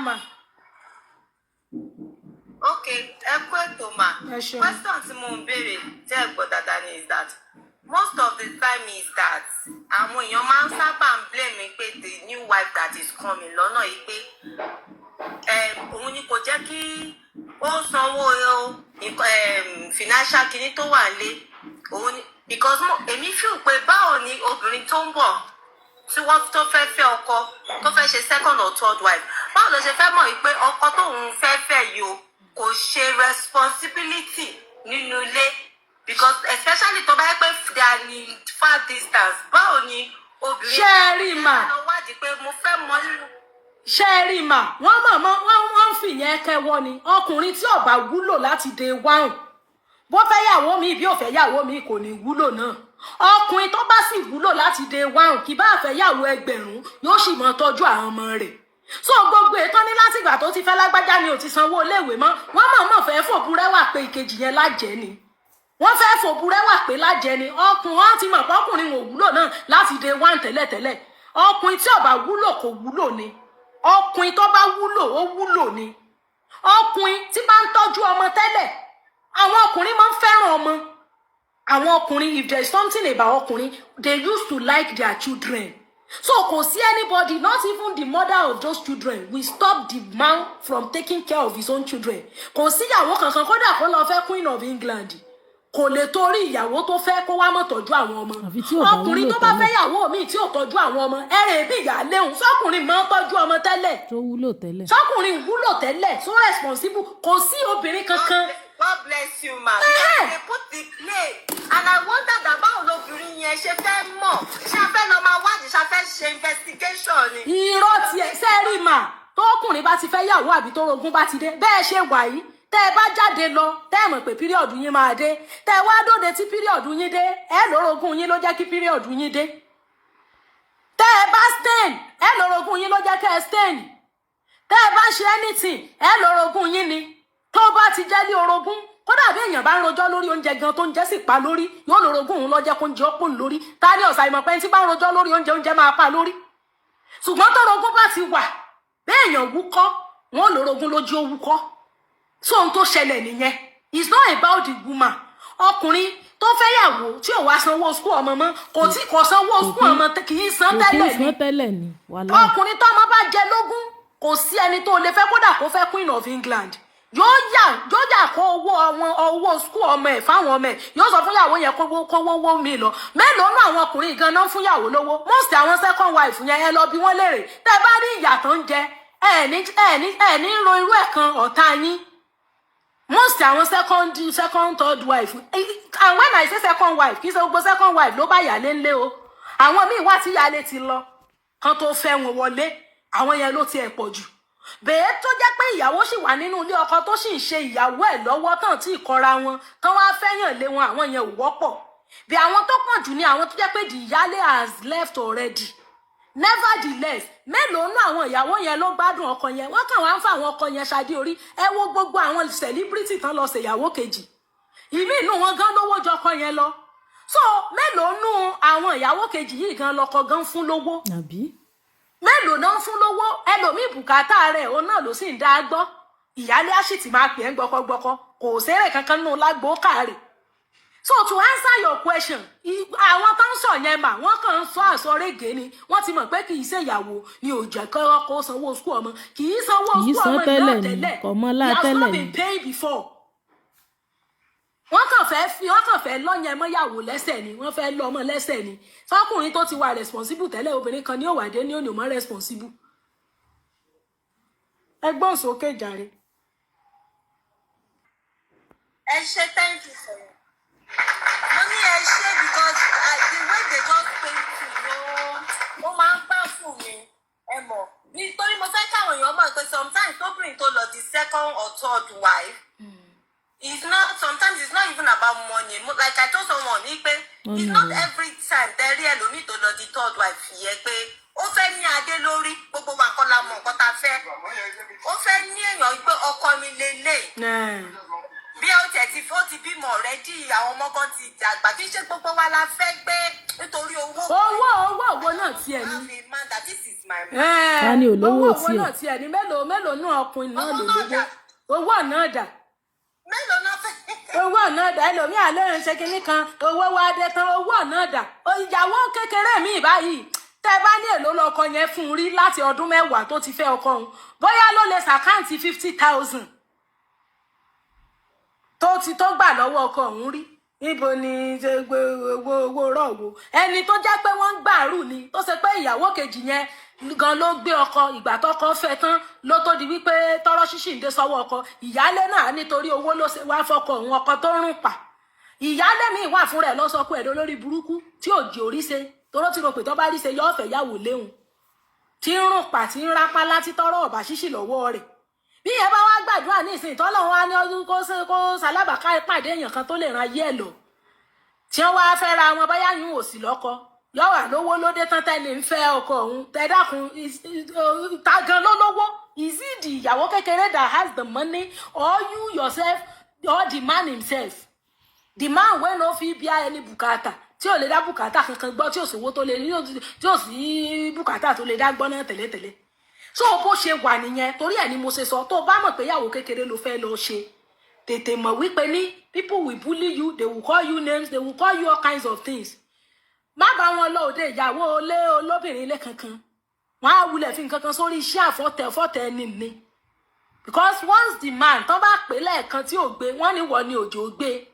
Mà. Ok, ẹ kú ètò, mà. Ẹ ṣeun. Question tí mo ń béèrè tí ẹ gbọ́ dáadáa ni is that most of the time is that àwọn èèyàn máa ń sábà ń blame mi pé the new wife that is coming lọ́nà yìí pé òun ni kò jẹ́ kí ó sanwó financial kinní tó wà lé òun ni, because èmi feel pé báwo ni obìnrin tó ń bọ̀ tí wọ́n tó fẹ́ fẹ́ ọkọ, tó fẹ́ ṣe second or third wife, báwo ló ṣe fẹ́ mọ̀ wípé ọkọ tóun fẹ́ fẹ́ yìí o kò ṣe responsibility nínú ilé? Because especially tó bá yẹ pé they are in far distance, báwo ni obìnrin Ṣé ẹ rí, mà? lọ wádìí pé mo fẹ́ mọ nínú. Ṣé ẹ rí, mà, wọ́n mọ̀ mọ́ wọ́n ń fìyẹn kẹwọ́ ni. Ọkùnrin tí ó bá wúlò láti day one, bó fẹ́ yàwó mi bí ò fẹ́ yàwó mi, kò ní wúlò náà. Ọkùnrin tó bá sì wúlò láti day one, kì bá fẹ́ yàwó 1000, yóò sì mọ tọ́jú àwọn ọmọ rẹ̀. So gbogbo ètò ní látìgbà tó ti fẹ́ lágbájá ni ò ti sanwó iléèwé mọ́, wọ́n mọ̀ mọ̀ fẹ́ fòbúrẹ́wà pé ìkejì yẹn lájẹ́ ni. Wọ́n fẹ́ fòbúrẹ́wà pé lájẹ́ ni. Ọkùnrin, wọn ti mọ̀ pé ọkùnrin ò wúlò náà láti day one tẹ́lẹ̀tẹ́lẹ̀. Ọkùnrin tí ò bá wúlò, kò wúlò ni. Ọkùnrin tó bá wúlò, ó wúlò ni. Ọkùnrin tí bá ń tọ́jú ọmọ tẹ́lẹ̀, àwọn ọkùnrin máa ń fẹ́ràn ọmọ. Àwọn ọkùnrin, if there is something about ọkùnrin, they used to like their children. So kò sí anybody, not even the mother of those children, will stop the man from taking care of his own children. Kò síyàwó kankan, kódà kó lọ fẹ́ Queen of England, kò lè torí ìyàwó tó fẹ́ kó wá mọ̀ tọ́jú àwọn ọmọ. Àfi tí ò bá Ọkùnrin wúlò tó bá tẹ́lẹ̀. fẹ́ yàwó míì tí ò tọ́jú àwọn ọmọ, ẹ̀rẹ̀ bí ìyá léhùn. Sọkùnrin máa ń tọ́jú ọmọ tẹ́lẹ̀? Tó wúlò tẹ́lẹ̀. Sọkùnrin wúlò tẹ́lẹ̀, so responsible, kò sí obìnrin kankan. God bless you, ma. Because they put the blame and I wonder that báwo lobìnrin yẹn ṣe fẹ́ mọ̀? Ṣé a fẹ́ lọ máa wádìí? Ṣe a fẹ́ ṣe investigation ni? Irọ́ tiẹ̀ sẹ́ẹ̀rì, mà, tókùnrin bá ti fẹ́ yàwó àbí tó rogún bá ti dé, bẹ́ẹ̀ ṣe wà yìí, tẹ́ ẹ bá jáde lọ, tẹ́ ẹ mọ̀ pé period yín máa dé, tẹ́ ẹ wá dóde tí period yín dé, ẹ lórogún yín ló jẹ́ kí period yín dé. Tẹ́ ẹ bá stain, ẹ lórogún yín ló jẹ́ kẹ́ ẹ stain. Tẹ́ ẹ bá ṣe anything, ẹ lórogún yín ni. Tó bá ti jẹ́ lé orogún, kódà bí èèyàn bá ń rojọ́ lórí oúnjẹ gan tó ń jẹ́ sì pa lórí, yóò lórogún òun lọ́jẹ́ kó ń jẹ́ ọ́pọ̀ lórí. Ta ni ọ̀sà ìmọ̀ pé tí bá ń rojọ́ lórí oúnjẹ, oúnjẹ máa pa lórí? Ṣùgbọ́n tórogún bá ti wà, béèyàn wúkọ́, wọn ò lórogún lójú ó wúkọ́. So ohun tó ṣẹlẹ̀ nìyẹn. It's not about the woman. Ọkùnrin tó fẹ́yàwó tí ò wá sanwó school ọmọ mọ́, kò tí kò sanwó school ọmọ, kì í san Kò kí ń tẹ́lẹ̀ ni. San tẹ́lẹ̀ ni, wàhálà. Ọkùnrin tọ́mọ bá jẹ lógún, kò sí ẹni tó lè fẹ́, kódà kó fẹ́ Queen of England, yóò yà kó owó àwọn owó school ọmọ ẹ̀ fáwọn ọmọ ẹ̀, yóò sọ fún ìyàwó yẹn kó wówó mi lọ. Mélòó náà àwọn ọkùnrin gan-an fún ìyàwó lówó? Most àwọn second wife yẹn, ẹ lọ bí wọ́n léèrè. Tẹ́ ẹ bá rí ìyà tó ń jẹ, ẹ ní ro irú ẹ̀ kan ọ̀tá yín. Most àwọn second, third wife, and when I say second wife, kì í ṣe gbogbo second wife ló bá ìyálé ńlé o. Àwọn míì wá tí ìyálé ti lọ kan tó fẹ́ wọn wọlé, àwọn yẹn ló tiẹ̀ pọ̀ jù bẹ́ẹ̀. Tó jẹ́ pé ìyàwó sì wà nínú ilé ọkọ, tó sì ń ṣe ìyàwó ẹ̀ lọ́wọ́ tán tí ìkọra wọn tán wá fẹ́yàn lé wọn, àwọn yẹn ò wọ́pọ̀. Bí àwọn tó pọ̀ jù ní àwọn tó jẹ́ pé the ìyálé has left already. Nevertheless, mélòó nú àwọn ìyàwó yẹn ló gbádùn ọkọ yẹn? Wọ́n kàn wá ń fa àwọn ọkọ yẹn ṣadé orí. Ẹ wo gbogbo àwọn celebrity tán lọ ṣèyàwó kejì, ìmí inú wọn gan lówó jọ ọkọ yẹn lọ. So mélòó nú àwọn ìyàwó kejì yìí gan lọkọ gan fún lówó? Àbí? Mélòó náà ń fún lówó? Ẹlòmíì, bùkátà rẹ̀ òun náà ló sì ń dá gbọ́. Ìyálé á sì ti máa pè é gbọkọgbọkọ, kò sérè kankan nínú lágbo káàrè. So to answer your question, àwọn tó ń sọ yẹn, mà, wọ́n kàn ń sọ àsọrégé ni. Wọ́n ti mọ̀ pé kì í ṣe ìyàwó ni ò jẹ́ kí ọkọ sanwó school ọmọ, kì í sanwó Kì í school san ọmọ náà tẹ́lẹ̀ ni, tẹ́lẹ̀. kò mọ́ lá He has tẹ́lẹ̀ not ni. been paying before. Wọ́n kàn fẹ́ lọ́yẹn mọ́yàwó lẹ́sẹ̀ ni, wọ́n fẹ́ lọ́ ọmọ lẹ́sẹ̀ ni. Sọkùnrin tó ti wà responsible tẹ́lẹ̀, obìnrin kan ní òwàdé ní òní ò mọ́ responsible. Ẹgbọ́n sókè jàre. Ẹ ṣe, thank you for you. Mo ní ẹ ṣe because the way they just paint it, ó máa ń gbà fún mi. Ẹ mọ̀ nítorí mo fẹ́ káwọn èèyàn mọ̀ pé sometimes tóbìnrin tó lọ the second or third wife is not, sometimes it's not even about money. Like I told someone ní pé it's not every time tẹ́rí ẹlòmíì tó lọ the third wife yẹ pé ó fẹ́ ní adé lórí. Gbogbo wa kọ́ la mọ̀ nǹkan tá a fẹ́. Ó fẹ́ ní èèyàn pé ọkọ mi lélẹ̀, bí ó tẹ̀ ti ó ti bímọ already, àwọn ọmọ kan ti dàgbà, kì í ṣe gbogbo wa la fẹ́ gbé. Nítorí owó. Owó náà tiẹ̀ ni. I'm a man that this is my man. Ta ni ò lówó Owó tiẹ̀? náà tiẹ̀ ni. Mélòó mélòó náà ọkùnrin náà Owó ló náà lówó? dà? Owó náà dà? Mélòó náà fẹ́? Owó náà dà? Ẹlòmíà lóyún ṣe kinní kan, owó wá dé tán, owó náà dà? Ìyàwó kékeré mi báyìí, tẹ bá ní èlò lọkọ yẹn fún un rí láti ọdún 10 tó ti fẹ́ ọkọ òun, bóyá ló lè ṣ'account 50,000 tó ti tó gbà lọ́wọ́ ọkọ òun rí. Níbo ni ṣe gbé owó rọ̀wọ́ ẹni tó jẹ́ pé wọ́n ń gbàrú ni, tó ṣe pé ìyàwó kejì yẹn gan ló gbé ọkọ? Ìgbà tọkọ fẹ́ tán ló tó di wípé tọrọ ṣíṣì ń dé sọ́wọ́ ọkọ. Ìyálé náà nítorí owó ló ṣe wá fọkọ òun, ọkọ tó rùn pa. Ìyálé mi wà fún rẹ̀ lọ́sọkọ ẹ̀ lórí burúkú tí ò jí orí ṣe, toró ti rò pé tó bá rí ṣe yóò fẹ́ yàwó léhùn, tí ń rùn pa, tí ń rápá láti tọrọ ọ̀bà ṣíṣì lọ́wọ́ rẹ̀. Bí yẹn bá wá gbàdúrà ní ìsìn tọ́lọ́run wá ní ọdún kó ṣe kó ṣalábàáká pàdé èèyàn kan tó lè ran ayé ẹ̀ lọ, tí wọ́n wá fẹ́ ra wọn, báyà yún ò sí lọ́kọ yọ̀wà lówó lóde tán, tẹ́lẹ̀ ń fẹ́ ọkọ òun. Tẹ́dákun, ta gan ló lówó? Is it the ìyàwó kékeré that has the money, or you yourself, or the man himself? The man wey no fit bear any bùkátà, tí ò lè dá bùkátà kankan gbọ́, tí ò sówó tó lè ní, tí ò sí bùkátà tó lè dá gbọ́ náà tẹ́lẹ̀tẹ́lẹ̀. So bó ṣe wà nìyẹn. Torí ẹ̀ ni mo ṣe sọ, tó o bá mọ̀ pé ìyàwó kékeré ló fẹ́ lọ ṣe, tètè mọ̀ wípé ní people will bully you, they will call you names, they will call you all kinds of things. Má bá wọn lọ òde ìyàwó olé olóbìnrin ilé kankan. Wọn á wulẹ̀ fi nǹkan kan sórí iṣẹ́ àfọ̀tẹ̀ fọ̀tẹ̀ ẹni ni, because once the man tán bá pè lẹ́ẹ̀kan tí ò gbé, wọ́n ní wọ́n ní òjò gbé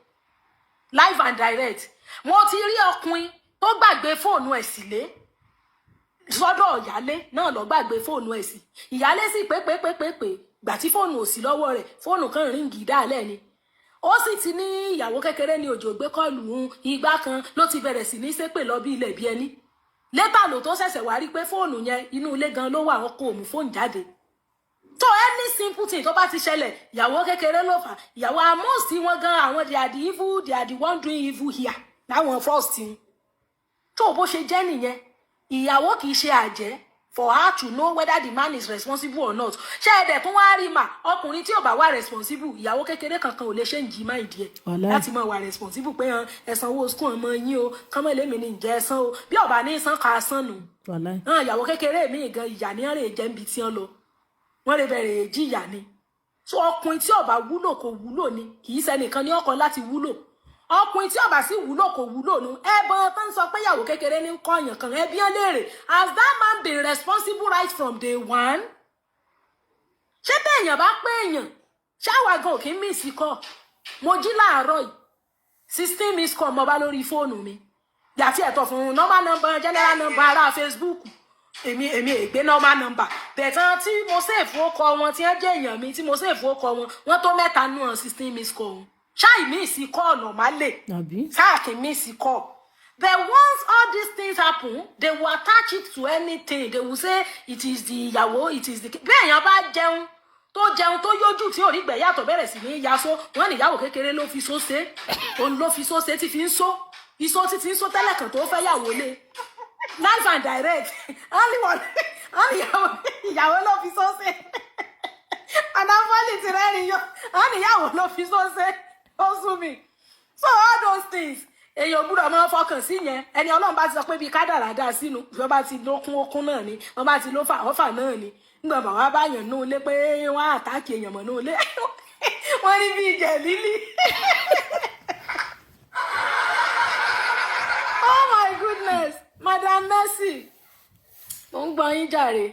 live and direct. Mo ti rí ọkùnrin tó gbàgbé fóònù ẹ̀ sílé sọ́dọ̀ ìyálé náà, lọ gbàgbé fóònù ẹ̀ sí. Ìyálé sì pé pé pé pé pé, gbà tí fóònù ò sí lọ́wọ́ rẹ̀, fóònù kan ring dálẹ̀ ni. Ó sì ti ní ìyàwó kékeré ní òjò gbé call ń ìgbà kan ló ti bẹ̀rẹ̀ sí ní ṣépè lọ bí ilẹ̀ bí ẹni. Later ló tó ṣẹ̀ṣẹ̀ wá rí pé fóònù yẹn, inú ilé gan ló wà, ọkọ òmù fóònù jáde. So any simple thing tó bá ti ṣẹlẹ̀, ìyàwó kékeré ló fà. Ìyàwó amóòsí wọn gan, àwọn, they are the evil, they are the one doing evil here láwọn first thing. Tó bó ṣe jẹ́ nìyẹn. Ìyàwó kì í ṣe àjẹ́ for her to know whether the man is responsible or not. Ṣé ẹ̀dẹ̀ tún wá rí mà, ọkùnrin tí ò bá wà responsible, ìyàwó kékeré kankan ò lè ṣe ń jí má ìdí ẹ̀ Wàláì. láti máa wà responsible pé hàn ẹ̀sán owó school ọmọ yín o, kọ́mọ lèmi ní ìjẹ́ ẹ̀sán o, bí ọ̀bà ní san ká san nù. Wàláì. Hàn ìyàwó kékeré mi gan, ìyà ní ọ̀rẹ́ jẹ́ níbi tí wọ́n lọ, wọ́n lè bẹ̀rẹ̀ jìyà ni. So ọkùnrin tí ó bá wúlò kò wúlò ni. Kì í ṣẹnìkan ní ọkọ láti wúlò. Ọkùnrin tí ó bá sì wúlò kò wúlò nu. Ẹbọn tó ń sọ pé ìyàwó kékeré ní kọyàn kan, ẹbí ẹ léèrè, has that man been responsible right from day one? Ṣé téèyàn bá pé èèyàn ṣáwa gan ò kí ń miss call? Mo jí láàárọ̀ yìí, 16 miss call mo bá lórí fóònù mi. Yàtí ẹ̀tọ́ fún normal number, general number ará Facebook. Èmi ègbé normal number bẹ̀tàn tí mo save ọkọ wọn, tí wọ́n jẹ́ èèyàn mi tí mo save ọkọ wọn, wọ́n tó mẹ́ta nù hàn 16 miss call wọn. Ṣáì miss call normally. Àbí? Sáà kì í miss call. But once all these things happen, they will attach it to anything. They will say it is the ìyàwó, it is the bí èèyàn bá jẹun, tó jẹun tó yójú, tí ò rí gbẹ̀ yàtọ̀, bẹ̀rẹ̀ sí ní yaṣọ, wọn ní ìyàwó kékeré ló fi só ṣe, òun ló fi só ṣe, tí fi ń só iṣó, tí ti ń só tẹ́lẹ̀ kan tó fẹ́ yàwó lé live and direct. Wọ́n ní ìyàwó ló fi só ṣe. Anafali ti rẹ́rìn yọ. Wọ́n ní ìyàwó ló fi só ṣe, ó sú mi. So all those things, èèyàn gbúdọ̀ máa fọkàn sí yẹn. Ẹni Ọlọ́run bá ti sọ pé bíi kádàrá dá sínú, bí wọ́n bá ti lókun, okun náà ni. Wọ́n bá ti ló fà, ọ́fà náà ni. Nígbà bàbá bá yàn nù ilé pé wọ́n á attack èèyàn mọ̀ nù ilé, wọ́n ní bíi jẹ̀ lílì. Oh my goodness, Madam Mercy, mo ń gbọ́ yín jàre.